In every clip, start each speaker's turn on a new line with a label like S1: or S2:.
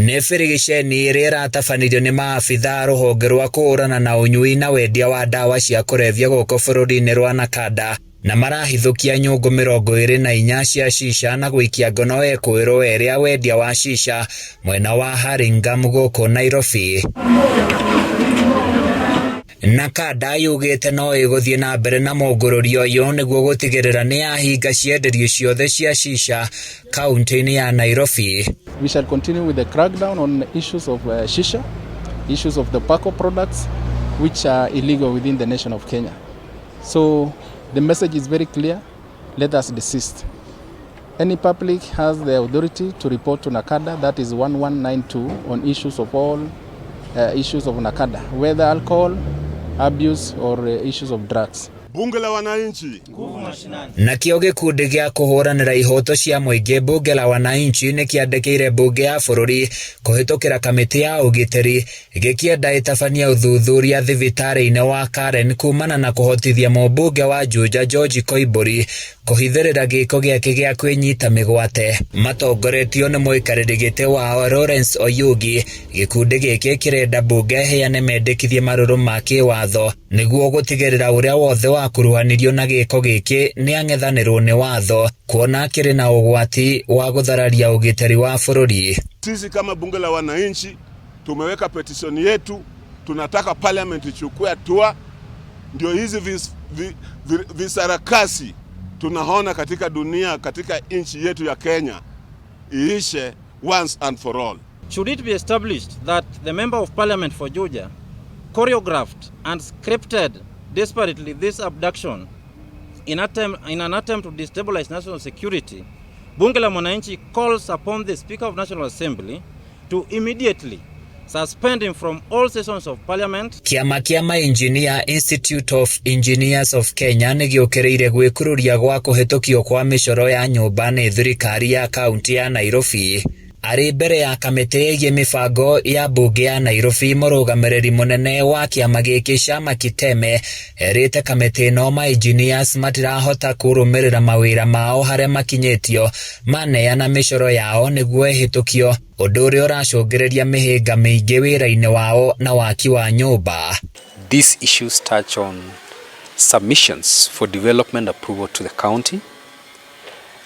S1: Nĩ birigiceni ĩrĩa ĩratabanirio nĩ maabitha a rũhonge rwa kũhũrana na ũnyui na wendia wa ndawa cia kũrebia gũkũ bũrũri-inĩ rwa Nakada na marahithũkia nyũngũ 24 cia shisha na gũikia ngono ekũĩrwo erĩ a wendia wa shisha mwena wa Hurlingham gũkũ Nairobi. Nakada yugĩte no ĩgũthiĩ na mbere na mũngũrũrio ũyũ nĩguo gũtigĩrĩra nĩ yahinga cienderio ciothe cia shisha kaunti-inĩ ya Nairobi.
S2: We shall continue with the crackdown on issues of shisha, issues of tobacco products which are illegal within the nation of Kenya. So the message is very clear, let us desist. Any public has the authority to report to NACADA, that is 1192, on issues of all issues of NACADA, whether alcohol, abuse or issues of drugs.
S3: Bunge la Wananchi.
S1: Nakĩo gĩkundi gĩa kũhũranĩra ihoto cia mũingĩ Bunge la Wananchi nĩ kĩandĩkĩire mbunge ya bũrũri kũhĩtũkĩra kamĩtĩ ya ũgitĩri gĩkĩenda ĩtabanie ũthuthuria thibitarĩ-inĩ wa Karen kumana na kũhotithia mũmbunge wa Juja George Koimbũri kũhithĩrĩra gĩko gĩake gĩa kwĩnyita mĩgwate. Matongoretio nĩ mũikarĩri gĩtĩ wao Lawrence Oyugi, gĩkundi gĩkĩ kĩrenda mbunge ĩheane mendekithia marũrũ ma kĩwatho nĩguo gũtigĩrĩra ũrĩa wothe wakuruhanirio na gĩko gĩkĩ nĩ ang'ethanĩrwo nĩ watho kuona kĩrĩ na ũgwati wa gũthararia ũgitĩri wa bũrũri.
S3: Sisi kama Bunge la Wananchi tumeweka petition yetu, tunataka parliament ichukue hatua ndio hizi visarakasi tunaona katika dunia, katika nchi yetu ya Kenya iishe once and for all.
S4: Should it be established that the member of parliament for Juja choreographed and scripted desperately this abduction in an attempt to destabilize national security, Bunge la Mwananchi calls upon the Speaker of National Assembly to immediately suspend him from all sessions of parliament.
S1: Kĩama kĩa Mainjinia Institute of Engineers of Kenya nĩ gĩũkĩrĩire gwĩkururia gwa kũhĩtũkio kwa mĩcoro ya nyũmba nĩ thirikari ya kaunti ya Nairobi. Arĩ mbere ya kamĩtĩ ĩgiĩ mĩbango ya mbunge ya Nairobi, mũrũgamĩrĩri mũnene wa kĩama gĩkĩ Shammah Kiteme erĩte kamĩtĩ ĩno ma engineers matirahota kũrũmĩrĩra mawĩra mao harĩa makinyĩtio maneana mĩcoro yao nĩguo ĩhĩtũkio, ũndũ ũrĩa ũracũngĩrĩria mĩhĩnga mĩingĩ wĩra-inĩ wao na waki wa nyũmba.
S5: These issues touch on submissions for development approval to the county.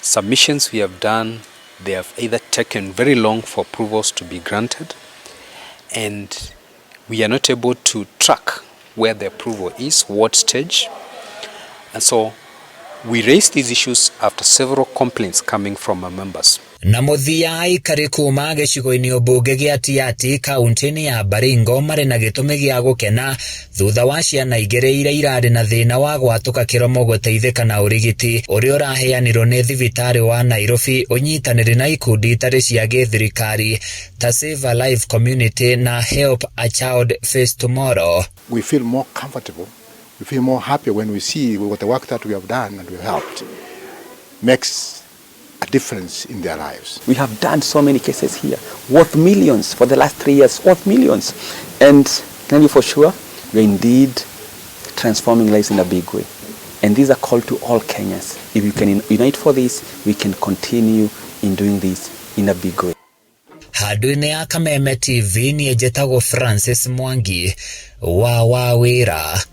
S5: Submissions we have done, they have either taken very long for approvals to be granted, and we are not able to track where the approval is, what stage. And so we raised these issues after several complaints coming from our members.
S1: Na mũthia, aikari kuma gĩcigo-inĩ mbunge gĩa Tiaty kaunti-inĩ ya Baringo marĩ na gĩtũmi gĩa gũkena thutha wa ciana igĩrĩ iria irarĩ na thĩna wa gwatũka kĩromo gũteithĩka na ũrigiti ũrĩa ũraheanirwo nĩ thibitarĩ wa Nairobi ũnyitanĩri na ikundi itarĩ cia gĩthirikari ta Save a Life Community na Help a Child Face Tomorrow.
S6: We feel more comfortable, we feel more happy when we see what the work that we have done and we have helped makes a difference in their lives.
S7: We have done so many cases here, worth millions for the last 3 years, worth millions. And tell you for sure, we are indeed transforming lives in a big way. And these are called to all Kenyans. If we can unite for this, we can continue in doing this in a big way.
S1: Handũ-inĩ ya Kameme TV, niĩ njĩtagwo Francis Mwangi wa Wawĩra.